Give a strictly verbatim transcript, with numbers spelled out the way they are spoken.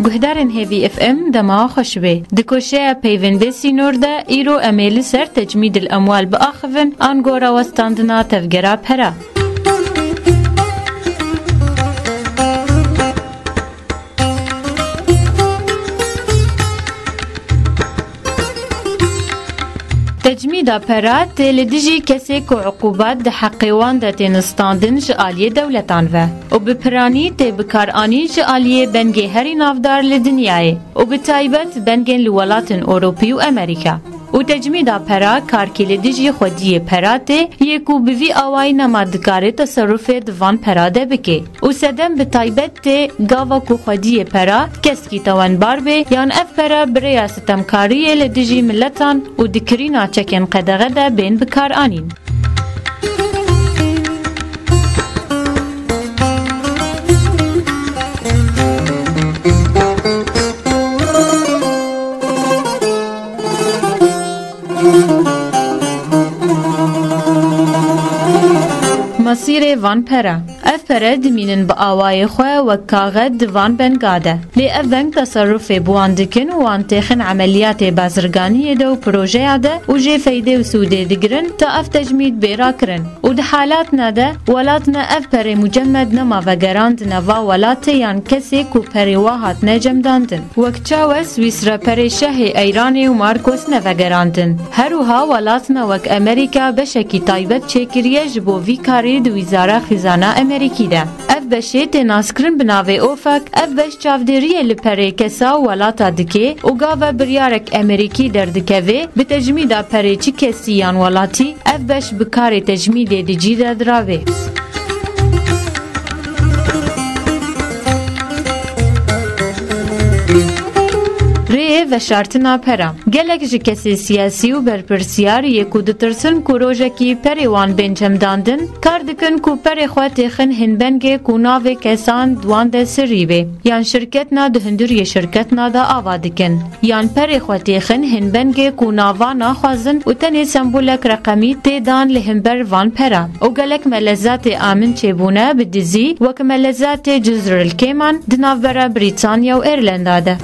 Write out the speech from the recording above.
Guhdarên Hêvî F M, dema xweş be. Di koşeya peyvên bê sînor de, îro em ê li ser tecmîdil emwal biaxivin, ango rawestandina tevgera pera. Tecmîda pera tê li dijî kesê ku uqubat di heqê wan de tên standin ji aliyê dewletan ve û bi piranî tê bikaranîn ji aliyê bengê herî navdar li dinyayê û bi taybet bengên li welatên Ewropî û Amerîka. Û tecmîda pera karkê li dijî xwediyê pera tê, yê ku bi vî awayî nema dikare teserufê di van pera de bike. Û sedem bi taybet tê gava ku xwediyê pera keskî tewenbar bê, yan ev pere bi rêya sitemkariyê li dijî miletan û di kirîna çekên qedexe de bên bikaranîn. Mesîrê van pera. Ev pere dimînin bi awayê xwe wek kaxet di van benga de. Lê ev beng teserufê bi wan dikin û wan têxin emeliyatê bazirganiyê de û projeya de û jê feydê û sûdê digirin ta ev tecmîd bê rakirin. Û di halatna de, welatna ev perê mucemmed nema vegerandine va welatê yan kesê ku perê wa hatine cemdandin. Wek çawe Swîsre perê şehê Eyranê û Marcos nevegerandin. Her wiha welatna wek Amerîka beşekî taybet çêkiriye ji bo vî karê di Wîzara Xîzana Amerîkî de. Ev beşê tê naskirin bi navê OFAC, ev beş çavdêriyê li perê kesa û welata dike û gava biryarek Amerîkî derdikeve, bi tecmîda perê çi kesî yan welatî, ev beş bi karê tecmîdê di cî de dirave. Rêyê veşartina pera. Gelek ji kesê siyasî û berpirsiyar yê ku ditirsin ku rojekî perê wan bên cemdandin, kar dikin ku perê xwe têxin hin bengê ku navê kesan di wan de sirrî be, yan şirketna di hundiriyê şirketna de ava dikin. Yan perê xwe têxin hin bengê ku nava naxwazin û tenê sembolek reqemî tê dan li himber van pera. Û gelek melezatê amin çêbûne bi dizî, wek melezatê Cizril Kêman di navbera Brîtanya û Êrlenda de.